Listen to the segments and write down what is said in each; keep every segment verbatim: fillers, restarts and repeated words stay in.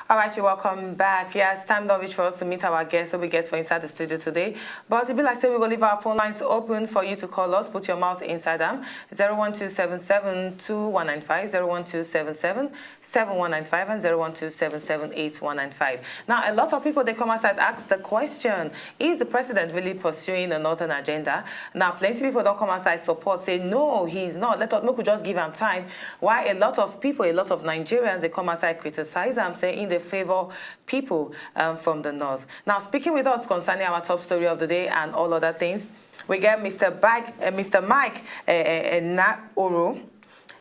All right, you're welcome back. Yes, time don reach for us to meet our guests wey we get for inside the studio today. But e be like say we go leave our phone lines open for you to call us. Put your mouth inside them. Zero one two seven seven two one nine five, zero one two seven seven seven one nine five, and zero one two seven seven eight one nine five. Now, a lot of people, they come outside, ask the question, is the president really pursuing a northern agenda? Now, plenty people don't come outside support, say, no, he's not. Let us, make we just give him time. Why a lot of people, a lot of Nigerians, they come outside criticize him, say in the favor people, um, from the north. Now, speaking with us concerning our top story of the day and all other things, we get Mister Bike, uh, Mister Mike, uh, uh, Enaoro.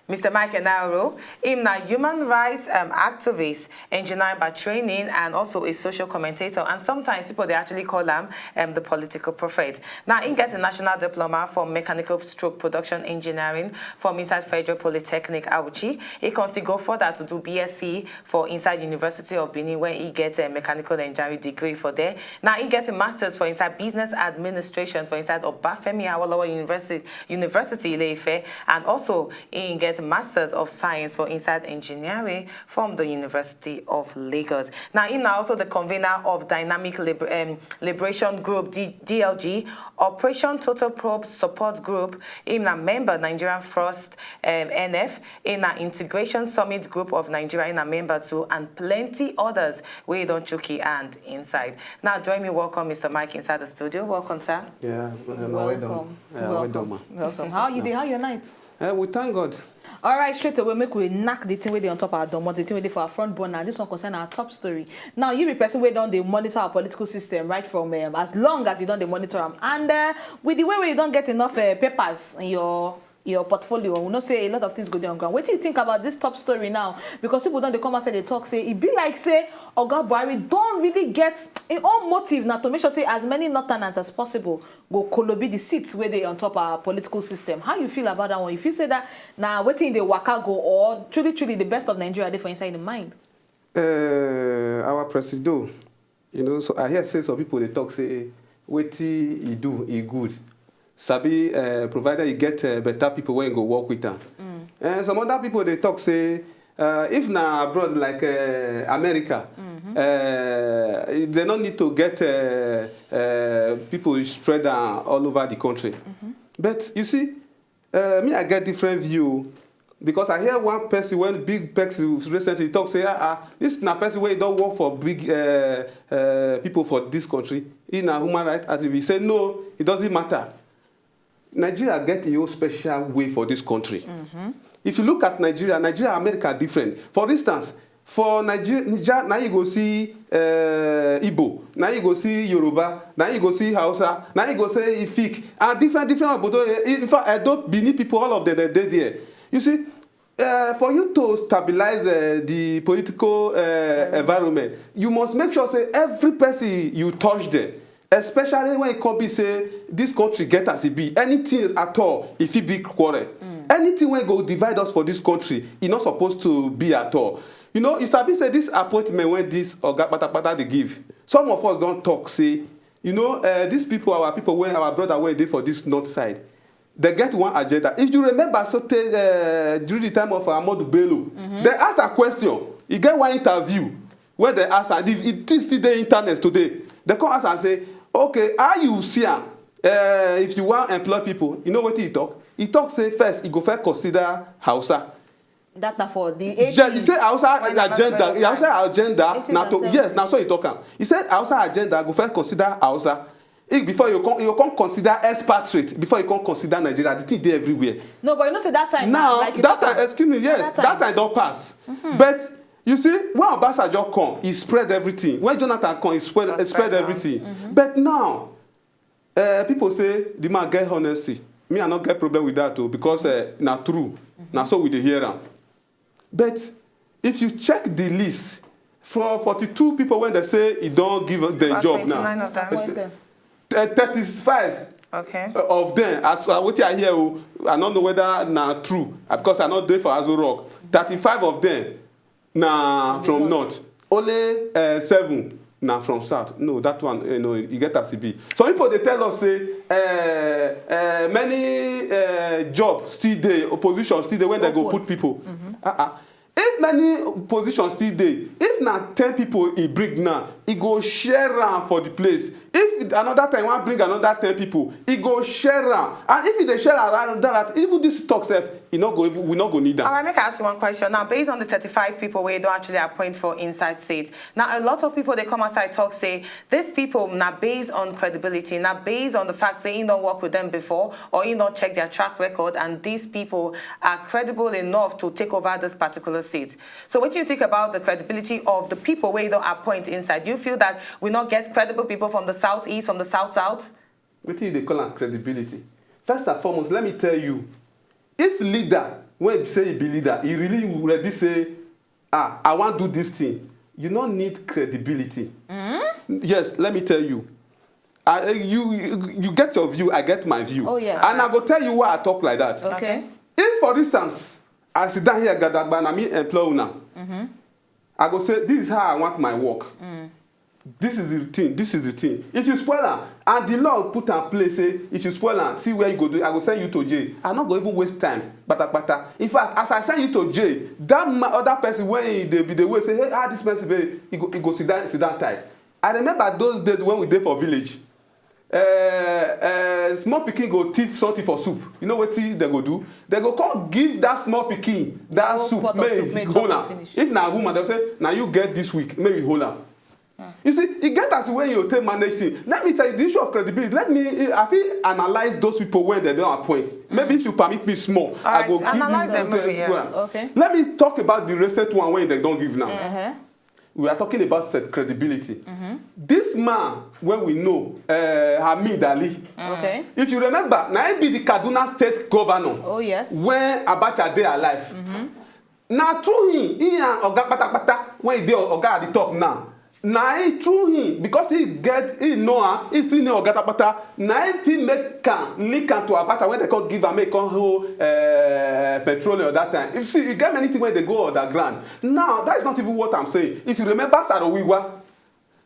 Mister Mike Enaoro, him na human rights, um, activist, engineer by training, and also a social commentator. And sometimes people, they actually call him, um, the political prophet. Now, he get a national diploma for mechanical stroke production engineering from inside Federal Polytechnic Auchi. He can still go further to do B S c for inside University of Benin, where he get a mechanical engineering degree for there. Now he get a master's for inside business administration for inside Obafemi Awolowo University, University Ile-Ife, and also he get master's of science for inside engineering from the University of Lagos. Now him na also the convener of Dynamic Liber- um, Liberation Group, D- DLG, Operation Total Probe Support Group. Him na member Nigerian First, um, N F, him na Integration Summit Group of Nigeria, him na member too, and plenty others wey don chook him hand inside. Now join me welcome Mister Mike inside the studio. Welcome, sir. Yeah, well, well done. Welcome. Yeah, well done, ma. Welcome. How you dey? How your night? Eh, we thank God. All right, straight away, make we knack the thing wey dey on top our domot, the thing wey dey for our front burner. This one concern our top story. Now, you be person wey don dey monitor our political system right from, um, as long as you don dey monitor am, and, uh, with the way wey you don get enough, uh, papers in your your portfolio, we know say a lot of things go dey on ground. Wetin you think about this top story now? Because people don dey come outside dey talk say e be like say Oga Buhari don really get im own motive na to make sure say as many northerners as possible go kolobi the seats wey dey on top our political system. How you feel about that one? You feel say that na wetin dey waka go, or truly, truly the best of Nigeria dey for inside the mind? Uh, our presido, you know, so I hear say some people dey talk say wetin he do, he good. Sabi, uh, provided he get, uh, better people wey go work with am. And some other people dey talk say, uh, if na abroad like, uh, America, uh, they no need to get, uh, uh, people spread am all over the country. But you see, uh, me, I get different view because I hear one person, when big person recently talk say, ah, ah, this na person wey don work for big, uh, uh, people for this country. He na human rights activist. He say no, it doesn't matter. Nigeria get im own special way for this country. If you look at Nigeria, Nigeria, America different. For instance, for Nigeria, Niger, na you go see, uh, Igbo, na you go see Yoruba, na you go see Hausa, na you go see Efik, and different, different obodo. In fact, Edo, Benin people, all of them, they dey there. You see, uh, for you to stabilize, uh, the political, uh, environment, you must make sure say every person you touch them, especially when e come be say this country get as e be, anything at all, e fit be quarrel. Anything wey go divide us for this country, e no suppose to be at all. You know, you sabi say this appointment wey this oga patapata dey give, some of us don talk say, you know, uh, these people, our people, wey our brother wey dey for this north side, they get one agenda. If you remember, so tey, uh, during the time of Ahmadu Bello, they ask a question. E get one interview where they ask, and it, it still dey internet today. They come ask and say, okay, how you see am? Uh, if you wan employ people, you know wetin he talk? He talk say first, he go first consider Hausa. That na for the Yeah, he say Hausa agenda. Hausa agenda. Na to, yes, na so he talk am. He said Hausa agenda go first consider Hausa. If before you come, you come consider expatriate. Before you come consider Nigeria, the thing dey everywhere. No, but you know say that time Now, like you that talk time, excuse me, yes, that that time. time don pass. But you see, when Obasanjo come, he spread everything. When Jonathan come, he spread, he spread everything. But now, uh, people say the man get honesty. Me, I no get problem with that too, because, uh, na true. Na so we dey hear am. But if you check the list, for forty-two people when they say he don give the About job now, twenty-nine of them. Appointed. uh, thirty-five Okay. of them, as, uh, wetin I hear, oh, I no know whether na true, uh, because I no dey for Aso Rock. Thirty-five of them na from north. Only, uh, seven na from south. No, that one, you know, you get as e be. Some people dey tell us say, uh, uh, many, uh, job still dey, opposition still dey when they go Open. Put people. Uh-uh. Many positions still dey. If na ten people e bring now, e go share am for the place. If another time wan bring another ten people, e go share am. And if e dey share around that, even this talk sef, e no go even, we no go need am. All right, make I ask you one question now. Based on the thirty-five people wey don actually appoint for inside seat, now a lot of people dey come outside talk say these people na based on credibility, na based on the fact say im don work with them before or im don check their track record, and these people are credible enough to take over this particular seat. So what do you think about the credibility of the people wey don appoint inside? Do you feel that we not get credible people from the southeast, from the south south? Wetin you dey call am credibility? First and foremost, let me tell you, if leader wey say e be leader, e really ready say, "Ah, I wan do this thing," you no need credibility. Yes, let me tell you. I, you, you you get your view, I get my view. Oh, yes. And I go tell you why I talk like that. Okay. If, for instance, I sit down here, Gadagba, na me employ una. I go say, "This is how I want my work. This is the thing, this is the thing." If you spoil am, and the law put am place say, if you spoil am, see where you go do, I go send you to jail. I no go even waste time, patapata. In fact, as I send you to jail, that ma-, other person wey e dey be the way say, "Hey, ah, this person, very," e go, e go sit down, sit down tight. I remember those days when we dey for village. Uh, uh, small pikin go thief something for soup. You know wetin dem go do? Dem go come give that small pikin that soup, pot of make soup, make e hold am. If na woman, dem say, "Na you get this week, make you hold am." You see, e get as when you take manage thing. Let me tell you, the issue of credibility, let me, I fit analyze those people when dem don appoint. Maybe if you permit me small, I go give you. Analyze them, maybe, yeah. Okay. Let me talk about the recent one wey dem don give now. We are talking about said credibility. This man, when we know, uh, Hamid Ali. Okay. If you remember, na him be the Kaduna State governor. Oh, yes. When Abacha dey alive. Na through him, he and Oga Patapata, when he dey Oga at the top now. Na him, through him, because he get, he know am, he still know Oga Patapata. Na him fit make am, link am to Abacha when dem come give am, make come hold, eh, petroleum that time. You see, e get many things wey dey go underground. Now, that is not even what I'm saying. If you remember Sarowiwa,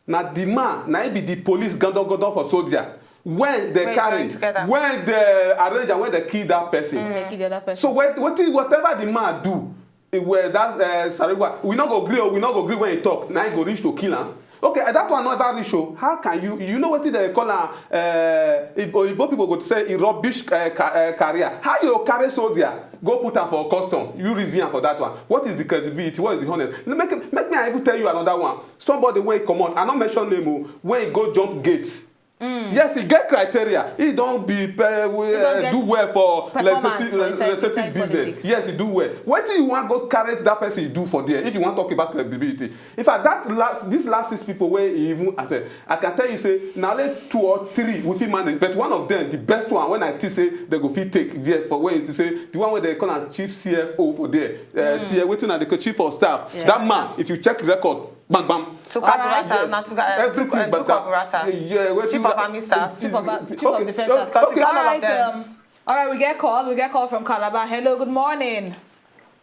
na the man, na him be the police gandogodo for soldier. When dem carry, when dem arrange am, when dem kill that person. Dem kill the other person. So when, wetin, whatever the man do, eh, well, that, eh, Sarowiwa, we no go gree o, we no go gree when he talk. Na him go reach to kill am. Okay, eh, that one never reach o. How can you, you know wetin dem call am? Eh, Igbo, Igbo people go say e rubbish, eh, ca-, eh, career. How you carry soldier go put am for custom? You reason am for that one. What is the credibility? What is the honest? Make, make me, I even tell you another one. Somebody wey comot, I no mention name o, when he go jump gate. Yes, he get criteria. He don be, eh, do well for legislative business. Yes, he do well. Wetin you wan go carry that person do for there? If you wan talk about credibility, in fact, that last, this last six people wey he even attend, I can tell you say na only two or three we fit manage. But one of them, the best one, when I think say dem go fit take there for, when you say the one wey dem call am chief C F O for there, uh, C F, wetin na the chief of staff. Yes. That man, if you check record, bam bam. Two carburetor, na two, uh, everything, two, uh, but two carburetor. Yeah, wetin, chief of army staff. Chief of, chief of defense staff. Okay, okay. All right, um, all right, we get call. We get call from Calabar. Hello, good morning.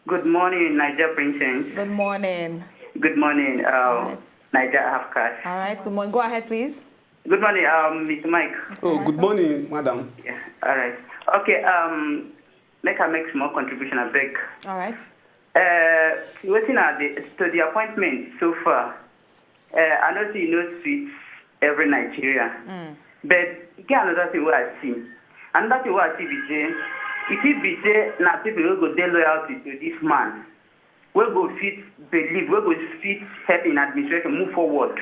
Good morning, Niger Princess. Good morning. Good morning, uh, Niger Half Cash. All right, good morning. Go ahead, please. Good morning, um, Mister Mike. Oh, good morning, madam. Yeah, all right. Okay, um, make I make small contribution, I beg. All right. Uh, wetin I dey, to the appointment so far, uh, I know say e no sweet every Nigerian. But e get another thing wey I see. Another thing wey I see be say, e fit be say na people wey go dey loyalty to this man, wey go fit believe, wey go fit help in administration move forward.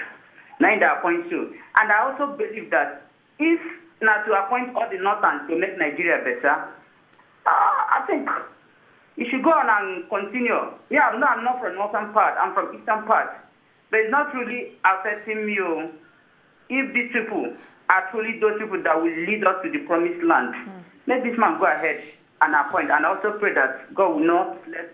Na im dey appoint so. And I also believe that if na to appoint all the northern to make Nigeria better, uh, I think you should go on and continue. Yeah, I'm not, I'm not from northern part, I'm from eastern part. But it's not really affecting me o. If these people are truly those people that will lead us to the promised land, let this man go ahead and appoint, and also pray that God will not let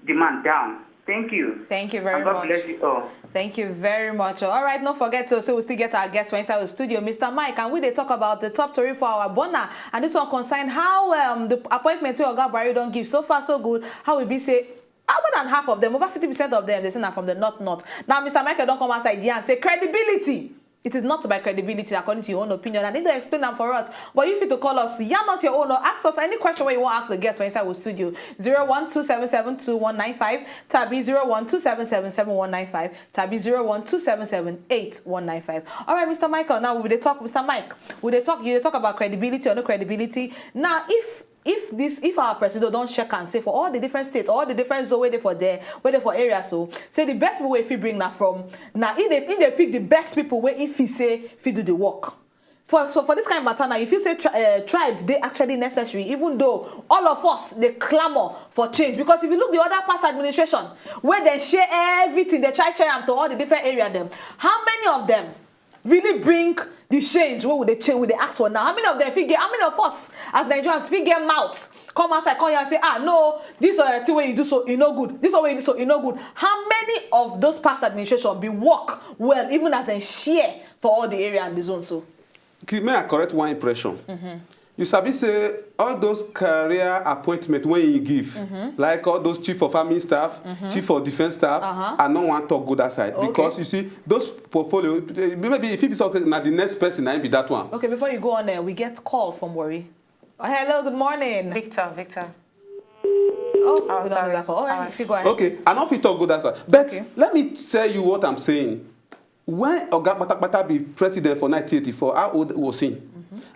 the man down. Thank you. Thank you very much. And God bless you all. Thank you very much. All right, no forget to, so we still get our guest for inside the studio, Mister Mike, and we dey talk about the top story for our bona, and this one concern how, um, the appointment wey Oga Buhari don give, so far so good. How we be say, ah, more than half of them, over fifty percent of them, they say na from the north north. Now, Mister Michael don come outside here and say, credibility. It is not by credibility, according to your own opinion, and you don't explain them for us. But you fit to call us, yarn us your own, or ask us any question where you want to ask the guests for inside our studio. Zero one two seven seven two one nine five, tabi zero one two seven seven seven one nine five, tabi zero one two seven seven eight one nine five. All right, Mister Michael, now we dey talk, Mister Mike, we dey talk, you dey talk about credibility or no credibility. Now, if if this if our president don check and say for all the different states, all the different zone wey dey for there, wey dey for area, so say the best people wey fit bring na from, na if they if they pick the best people wey if he say fit do the work. For so for this kind of matter now, you feel say tri uh, tribe dey actually necessary, even though all of us dey clamor for change, because if you look the other past administration, where they share everything, they try share them to all the different area them. How many of them really bring the change wey we dey change, we dey ask for now? How many of them fit get, how many of us as Nigerians fit get mouth come outside, come here and say, ah, no, this uh, thing wey you do so, e no good. This one wey you do so, e no good. How many of those past administration be work well, even as dem share for all the area and the zone so? Ki- May I correct one impression? You sabi say all those career appointment wey he give, like all those chief of army staff, chief of defence staff, I no wan talk go that side, because you see those portfolio, maybe if he be something, na the next person na him be that one. Okay, before you go on there, we get call from Warri. Oh, hello, good morning. Victor, Victor. Oh, Oh, we don't sorry. Lose that call. All right, All right. If you go ahead. Okay, I no fit talk go that side, but Okay. Let me tell you what I'm saying. When Oga Patapata be president for nineteen eighty-four, how old was he?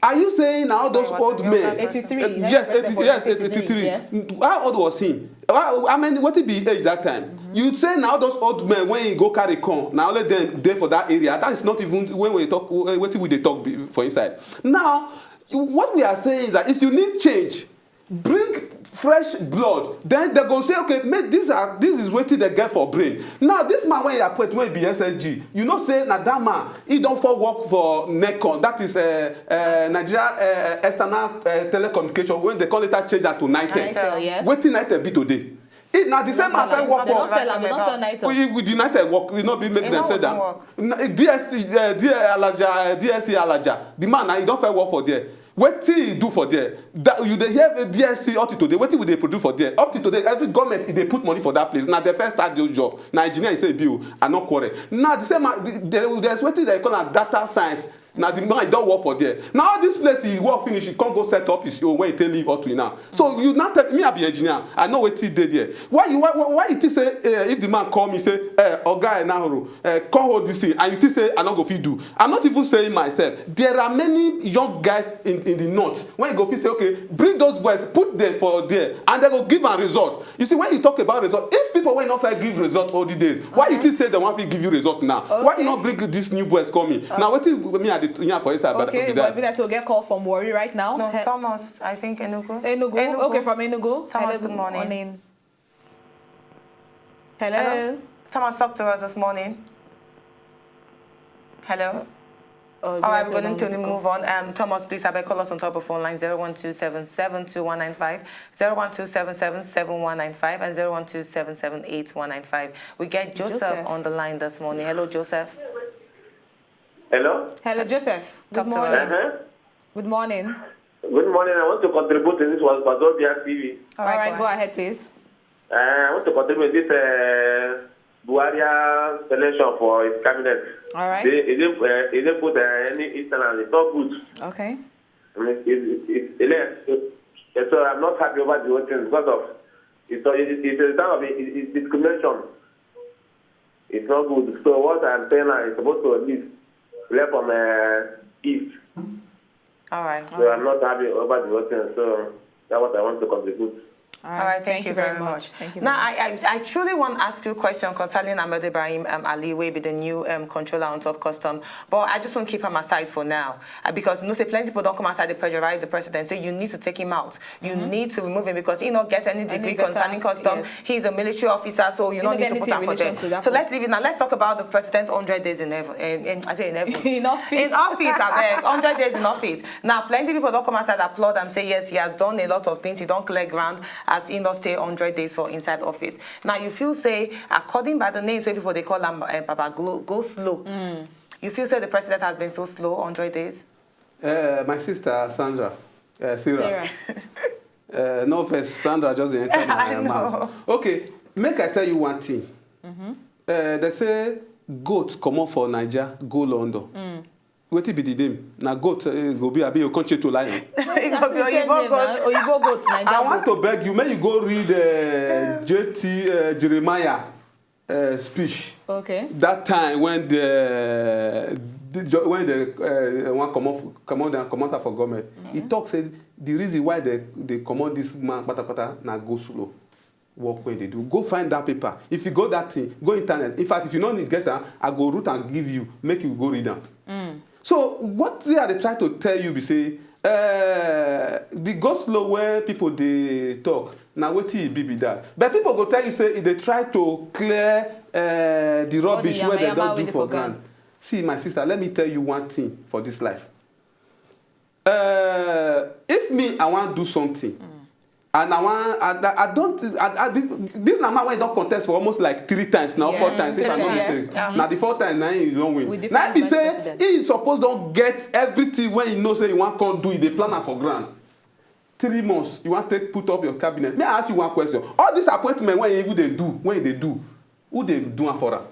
Are you saying now all those He was old a men? young person. Eighty-three. Uh, Like yes, president eighty, for yes, eighty-three, eighty-three. Yes. How old was he? How, how many? What did be his age that time? You say now those old men when he go carry come, now let them dey for that area. That is not even when we talk. Wetin we dey talk be- for inside. Now, you- what we are saying is that if you need change, bring fresh blood, then they go say, okay, make this are this is wetin they get for brain. Now this man wey he appoint wey be S S G, you know say na that man, he don for work for NECON, that is uh, uh, Nigeria uh, External uh, Telecommunication, when they call later change am to NITEL. NITEL, yes. Wetin NITEL be today? If na the same man fit work They for don sell am, they don sell NITEL. With the NITEL work, we no be make E them no sell even am. Work. Na- D S C, uh, D S C Alaja, uh, D S C Alaja, the man na he don fit work for there. Wetin he do for there? That, you dey hear D S C up to today. Wetin we dey produce for there? Up to today, every government e dey put money for that place. Na the first start those job. Na engineer he say be o, I no quarrel. Now the same man, the- there- there's wetin they call am data science. Na the man don work for there. Now all this place he work finish, he come go set up his own when he take leave up to now. So you now tell me I be engineer, I know wetin dey there. Why you why why, why you think say uh, if the man call me say uh, oga Enahoro, uh, come hold this thing, and you think say I no go fit do? I'm not even saying myself. There are many young guys in in the north when you go fit say okay, bring those boys, put them for there, and they go give am result. You see, when you talk about result, if people wey no fit give result all the days, why you think say they wan fit give you result now? Why you no bring these new boys come in? Na wetin me I dey yarn for inside be Okay, that. But we like to get call from Warri right now. No, He- Thomas, I think Enugu. Enugu. Enugu. Okay, from Enugu. Thomas, Hello, good morning. Hello. Thomas, talk to us this morning. Hello. Oh, All right, yes, we're going hello, to Mister move on. Um, Thomas, please, I beg call us on top of phone line zero one two seven seven two one nine five, zero one two seven seven seven one nine five, and zero one two seven seven eight one nine five. We get Joseph, Joseph. On the line this morning. Hello, Joseph. Hello? Hello, Joseph. Good Talk to morning. us. Uh-huh. Good morning. Good morning. I want to contribute in this one for Zobia T V. All right, go ahead, please. Uh, I want to contribute this uh, Buhari selection for his cabinet. All right. They, he didn't, uh, he didn't put uh, any Eastern and it's not good. Okay. I mean, it, it, it, it, it, so I'm not happy over the whole thing because of it's, a- it, it's a sign of it, it, discrimination. It's not good. So what I'm saying now is supposed to at least left from uh, East. All right. So I'm not happy over the whole thing. So that's what I want to contribute. All All right, thank, you very much. Thank you Now, very much. I, I, I truly want to ask you a question concerning Ahmed Ibrahim um, Ali, will be the new um, controller on top custom. But I just want to keep him aside for now uh, because you know, say plenty people don't come outside to pressurize the president. Say you need to take him out. You need to remove him because he not get any degree better- concerning custom. yes. He's a military officer, so you He don't no need get to put anything him for relation there. To that So let's post. Leave it now. Let's talk about the president's hundred days in heaven. Um, um, I say in heaven. In office. In office, I beg. Hundred days in office. Now, plenty people don't come outside applaud and say yes, he has done a lot of things. He don't clear ground as he not stay hundred days for inside office. Now, you feel say, according by the names wey people they call him, uh, Papa Glo- go slow. You feel say the president has been so slow hundred days. Uh, my sister Sandra, uh, Sarah. Sarah. Uh, no offense, Sandra just dey enter I my know. Mouth. Okay, make I tell you one thing. Uh, they say Goat comot for Naija go London. Wetin be the name? Na goat eh, go be, abi you come change to lion? It go be Oyibo goat. Oyibo goat, Naija I want goat. To beg you, make you go read uh, J T uh, Jeremiah uh, speech. Okay. That time when the, the jo- when the uh, one comot comot down comot out for government, he talk say the reason why they they comot this man patapata na go slow work wey dey do. Go find that paper. If you go that thing, go internet. In fact, if you no need get am, I go root and give you, make you go read am. So what they are dey try to tell you be say uh, the go slow wey people dey talk na wetin e be be that. But people go tell you say e dey try to clear uh, the rubbish wey dem yamayama don wey do dey for for ground. Ground. See, my sister, let me tell you one thing for this life. Uh, if me I wan do something and I wan I, I, I don't I, I, be- this na man wey don contest for almost like three times now, four Yes, times if I no three mistake. Times, yeah. Na the fourth time na him don win. With Na different be say president. He suppose don get everything wey he know say he wan come do. He dey plan am for ground. Three months you wan take put up your cabinet. May I ask you one question? All this appointment wey he even dey do, wey he dey do, who dey do am for am?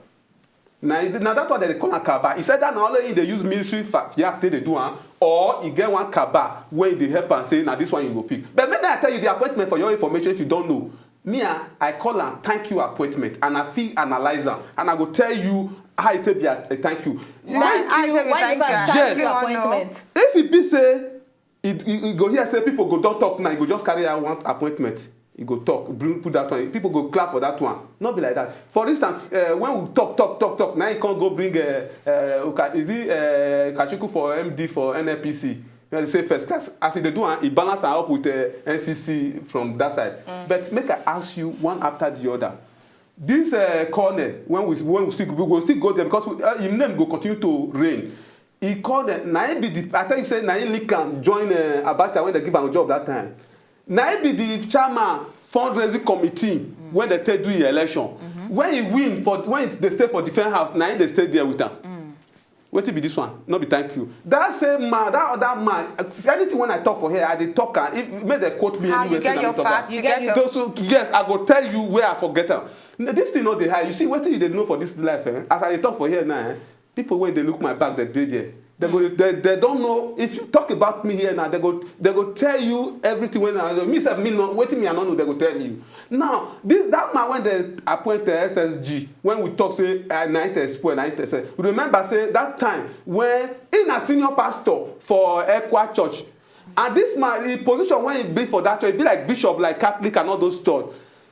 Na na that one dem dey call am kaba. He said that na only he dey use military fa- fiat take dey do am, or he get one kaba wey dey help am say na this one you go pick. But make I tell you the appointment for your information if you don't know. Me ah, I call am thank you appointment and I fit analyze am and I go tell you how e take be a a thank you. Why- Thank you. I say we Why you thank got you. thank Yes. you appointment? If e be say e e e go hear say people go don talk now, e go just carry out one appointment, e go talk, bring put that one, people go clap for that one. No be like that. For instance, uh, when we talk talk talk talk, now he come go bring uh, uh, Uka, is it uh, Kachuku for M D for N N P C? You know, say first class as e dey do am, he balance am up with uh, N C C from that side. But make I ask you one after the other. This uh, corner, when we when we still we go still go there because we, uh, him name go continue to reign. He call them. Na him be the I tell you say na him link am join uh, Abacha when they give am job that time. Na him be the chairman fundraising committee when they take do the election. When he win for when they stay for defense house, na him dey stay there with am. Wetin be this one? No be thank you. That same man, that other man, anything when I talk for here, I dey talk am. If make they quote me How anywhere, you say get na your me talk am. facts, you You get get your Those who- yes, I go tell you where I forget am. This thing no dey hide. You see wetin you dey know for this life, eh? As I dey talk for here now, eh? People wey dey look my back, they dey there. They go, they, they don't know if you talk about me here now. They go, they go tell you everything when I me sef me know wetin me I no know. They go tell you. Now this that man when they appoint the S S G when we talk say uh, na it spoil na it spoil. Remember say that time when he na senior pastor for Ekwa Church, and this man his position when he be for that church, he be like bishop, like Catholic and all those church.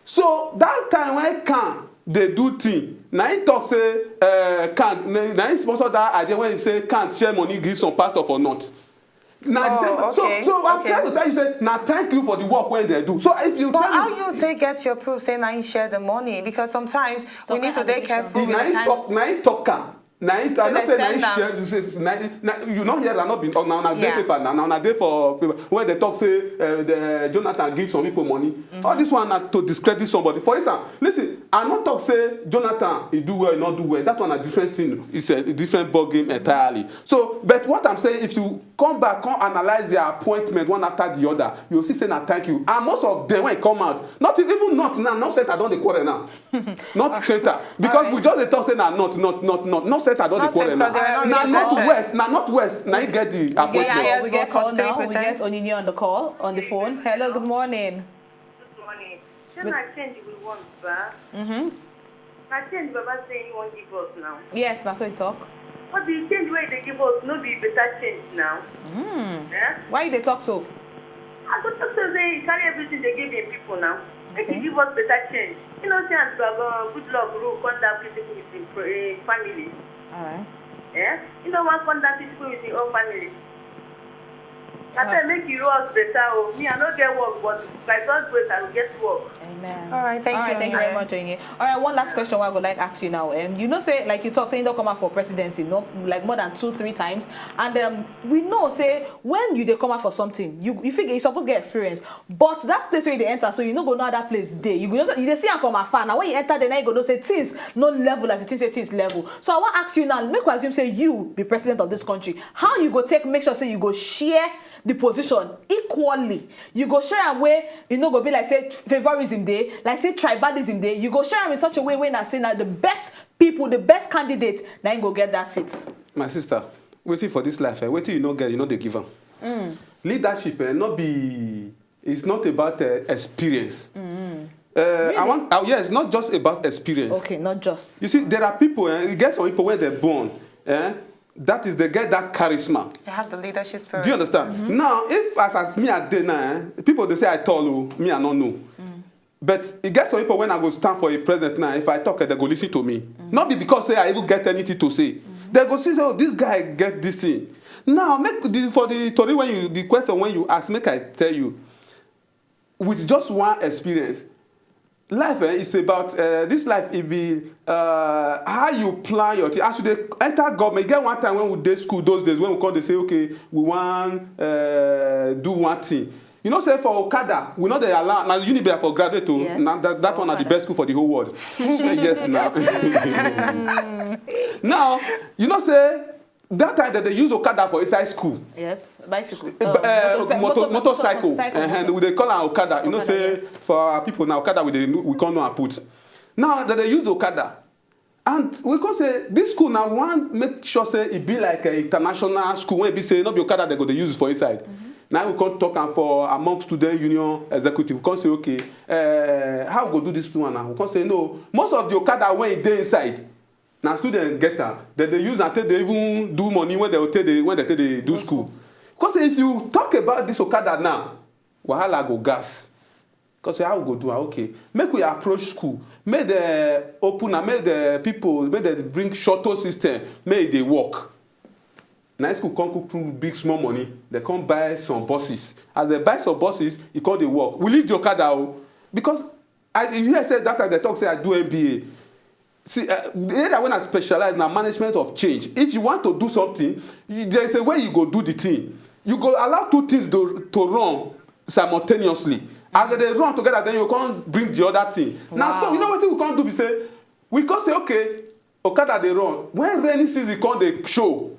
So that time when Khan dey do thing, na he talk say uh, Khan na na he sponsor that idea when he say Khan share money give some pastor for north. Na the Oh, same so okay, so I'm okay. Trying to tell you say na thank you for the work wey they do. So if you But tell how me, you take get your proof saying I share the money? Because sometimes we Some need to kind be of careful the with na the him kind talk na him talk am na him I know they say na send him am. Share this is na na you no hear am no be na na dey Yeah. paper na na na dey for paper when they talk say uh, the, Jonathan give some people money. All this one na to discredit somebody. For instance, listen, I no talk say Jonathan he do well he no do well, that one na different thing, it's a different ball game entirely. So but what I'm saying, if you come back come analyse their appointment one after the other, you go see say na thank you. And most of them when e come out, not even not now, not center don dey quarrel now. Not center, because we just dey talk say na not not not not not center don dey Not quarrel center, now. they are not Na really north quarrel. West, na north west na him get the We get appointment. Yes, We get call now. We forty-three percent. Get Onyinye on the call on the phone. Hello, good morning. Good morning. Say na change we want, ba? Mm-hmm. Na change Baba say he wan give us now. Yes, na so he talk. But the change wey they give us no be better change now. Mm. Eh? Why you dey talk so? I go talk say say he carry everything they give him people now. Make Okay. He give us better change. You know say as Baba good luck rule come down people with him pro- eh, family. All right. Eh? You know one come down people with him own family. I Ah. say make you rule us better. Oh, me I no get work, but by God's grace I will get work. Amen. All right, thank All right, you, thank you Onyinye. very much, Onyinye. All right, one last question I would like to ask you now. Um, you know, say like you talk, say you don't come out for presidency, no, like more than two, three times, and um, we know, say when you dey come out for something, you you feel you suppose get experience, but that place where you dey enter, so you no go know how that place dey. You go just you dey see am from afar. Now when you enter there, now you go know say things no level as you think say things level. So I wan ask you now, make we assume say you be president of this country, how you go take make sure say you go share the position equally. You go share am wey e no go be like say favorism dey, like say tribalism dey. You go share am in such a way wey na say na the best people, the best candidate, na im go get that seat. My sister, wetin for this life, eh? Wetin you no get, you no dey give am. Leadership, eh, no be, it's not about uh, experience. Uh, I want, uh, yeah, it's not just about experience. Okay, not just. You see, there are people, eh, you get some people where they're born, eh, that is, they get that charisma. They have the leadership spirit. Do you understand? Now, if as as me I dey now, eh, people they say I tall, oh, me I no know. But e get some people when I go stand for a president now, if I talk, eh, they go listen to me. Not be because say I even get anything to say. They go see say, oh, this guy get this thing. Now, make the, for the story when you, the question when you ask, make I tell you. With just one experience, life, eh, is about, uh, this life. It be, uh, how you plan your thing. As you dey enter government, e get one time when we dey school those days when we come dey say, okay, we wan, uh, do one thing. You know say for Okada, we no dey allow, na Unibe I for graduate o. Yes. Na that, that one na the best school for the whole world. Yes, na. Now, you know say that time that they use Okada for inside school. Yes, bicycle. Uh, Um, motor, motorcycle. motorcycle, Uh-huh. motor- We dey call am Okada. You know Okada, say yes. For our people now, Okada we dey, we come know and put. Now that they use Okada, and we come say this school now we wan make sure say e be like an international school wey be say no be Okada they go dey use for inside. Now we come talk am for among student union executive. We come say, okay, uh, how we go do this one now? We come say no. Most of the Okada wey e dey inside, na students get am. Dem dey use am take dey even do money when they take dey, when they take dey do school. Because if you talk about this Okada now, wahala go gas. Because how we go do am? Okay, make we approach school, make dem open am, make the people, make dem bring shuttle system, make e dey work. Na school come cook through big small money, they come buy some buses. As they buy some buses, e come dey work. We leave the Okada o, because I, you hear say that time they talk say I do M B A. See, uh, the area when I specialize na management of change. If you want to do something, you, there is a way you go do the thing. You go allow two things to, to run simultaneously. As they run together, then you can't bring the other thing. Now, so you know what we can't do? We say, we can't say, okay, Okada they run. When rainy season come, they show.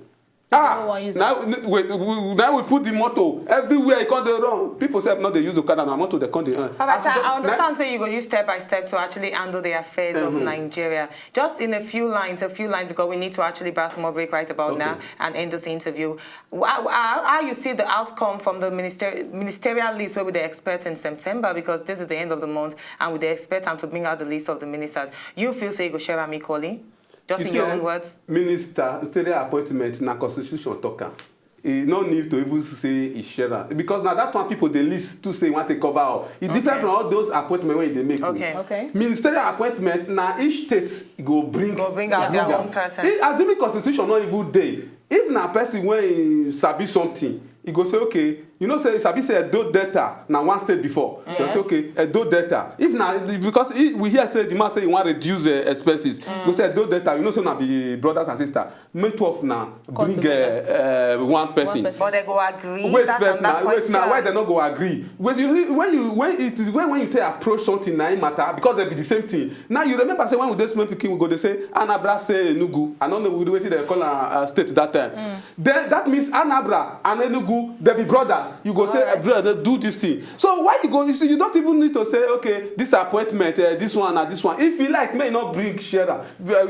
Ah, No one use now we, we, now we put the motto everywhere. It can't they run. People say no, they use Okada now. Motto they can't they earn. All right, As so you go- I understand now- say you go use step by step to actually handle the affairs of Nigeria. Just in a few lines, a few lines, because we need to actually pass more break right about Okay. Now and end this interview. How, how, how you see the outcome from the minister, ministerial list where we dey expect in September, because this is the end of the month and we dey expect them to bring out the list of the ministers. You feel say you go share am equally? Just You in see, your eh, own words. Minister, ministerial appointment na constitution talk am. E no need to even say e share am, because na that one people dey list to say e wan take cover all. E different Okay. From all those appointment wey e dey make o. Okay. Okay. Ministerial appointment na each state go bring. Go bring out Yeah. their own person. If, assuming constitution no even dey, if na person wey sabi something, e go say, okay, you know say you sabi say Edo Delta na one state before. You Yes. say, okay, Edo Delta. If na because he, we hear say the man say he wan reduce uh, expenses, go say Edo Delta. You know say na be brothers and sisters. Make twelve na bring Together. Uh, uh, one person. One person. But they go agree. Wait That's first now, another wait now. Why question. They no go agree? Wait, you see, when you when it is when when you take approach something na im matter, because they be the same thing. Now you remember say when we dey small pikin we go dey say Anambra say Enugu. I don't know wetin they call am uh, state that time. Then that means Anambra and Enugu they be brothers. You go say Alright. Brother, do this thing. So why you go? You see, you don't even need to say, okay, this appointment, uh, this one and this one. If you like, may not bring share am.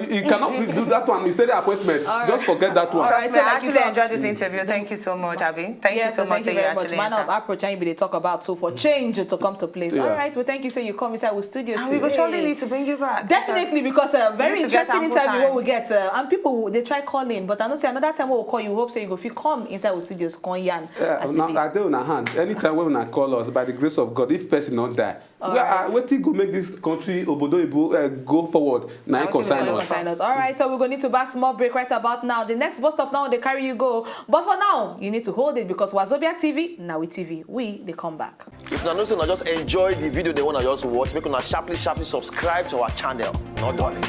You cannot do that one. Ministerial appointment. Just forget that one. Alright, Trust me, I so actually like you enjoyed this interview. Thank you so much, Abby. Thank Yes, you so so much. Thank you Say very you much. Actually Man of entered. approach and you be dey talk about so for change to come to place. Yeah. All right, well, thank you. So you come inside with studios And today. We go surely need to bring you back. Definitely, because a We very need to get interesting ample interview time. What we get, uh, and people they try calling, but I know say another time we will call you. Hope say you go feel come inside with studios. Come yarn. Yeah, As now, it be. I dey una hand. Anytime when una call us, by the grace of God, if person not die, well, Alright. uh, wetin go make this country obodo oyibo uh, go forward? Na it Wetin concern go us. Concern us. All right, so we're going to need to buy small break right about now. The next bus stop now they carry you go, but for now you need to hold it because Wazobia T V, now we T V, we they come back. If una know say una just enjoy the video they wanna just watch, make una sharply sharply subscribe to our channel. No darling.